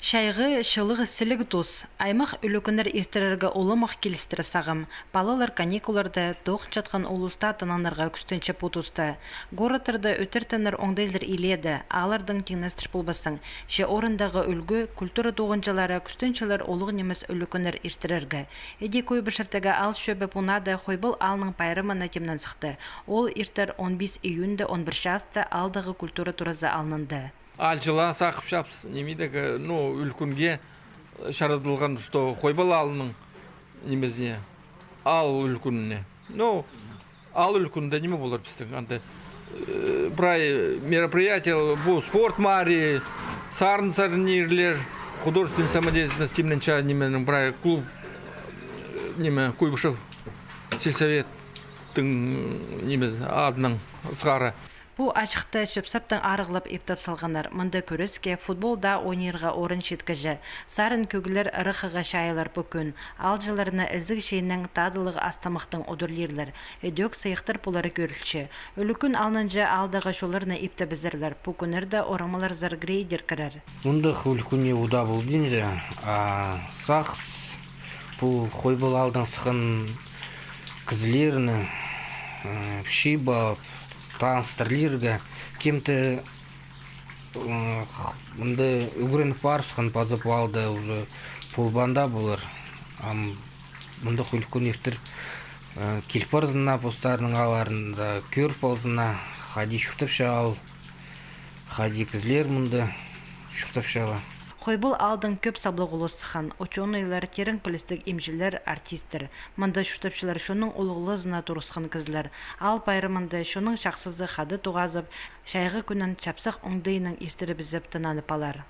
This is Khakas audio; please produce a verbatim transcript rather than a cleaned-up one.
Чайғы, чылығ, сіліг тус. Аймах ӱлӱкӱннер иртірерге уламох килістіре сағам. Палалар каникулларда, тоғынчатхан улус таа тынанарға кӱстенче пу туста. Городтарда ӧтіртіннер оңдайлар илееде, ааллардаң тиңнестір полбассың. Че орындағы ӱлгӱ, культура тоғынҷылары кӱстенчелер улуғ нимес ӱлӱкӱннер иртірерге. Іди Куйбышевтегі аал чӧбі пу наада Хойбал аалның пайрамына тимнен сыхты. Ол иртер он пис июньда он пір часта аалдағы культура туразы алнында. Аалҷылар сағыпчабыс, ниме дее, ну, ӱлӱкӱнге чарадылған, что Хойбал аалның нимезіне, аал ӱлӱкӱніне. Ну, аал ӱлӱкӱнінде ниме полар пістің? Анда, э, прай мероприятие, пу спорт марии, сарын сарнирға, художественный самодеятельность, тимненче нименің прай клуб, э, ниме, Куйбышев сельсоветтің нимезі, адынаң ысхара. Пу ачыхты чӧп-саптаң арығлап иптеп салғаннар. Мында кӱреске, футбол даа ойнирға орын читкеҷе. Сарын кӧглер ырахха чайылар пу кӱн. Аалҷыларны ізіг чииннең тадылығ ас-тамахтаң удурлирлар. Ідӧк сыйыхтар полары кӧрілче. Ӱлӱкӱн алнынҷа аалдағы чолларны иптебізерлер. Пу кӱннерде орамалар заргырай идерге кирек. Мындағ ӱлӱкӱннер удаа полбинча, а сағыс пу Хойбал аалдаң сыххан кізілерні, э, чыып алып, таныстырлирға, кем-де, э, х-, мында ӱгреніп парыбысхан паза пу аалда уже полбаан даа полар. Ам мындағ ӱлӱкӱн иртер, э, кил парзыннар, постарының аалларында кӧріп алзыннар, хайди чуртапча аал, хайди кізілер мында чуртапчалар. Хойбал аалдаң кӧп саблығ улус сыххан: учёныйлар, тирең пілістіг имҷілер, артисттер. Мында чуртапчалар чонның улуғлазына турысхан кізілер. Аал пайрамында чонның чахсызы хада тоғазып, чайғы кӱнін чапсах оңдайынаң иртірібізіп тынанып алар.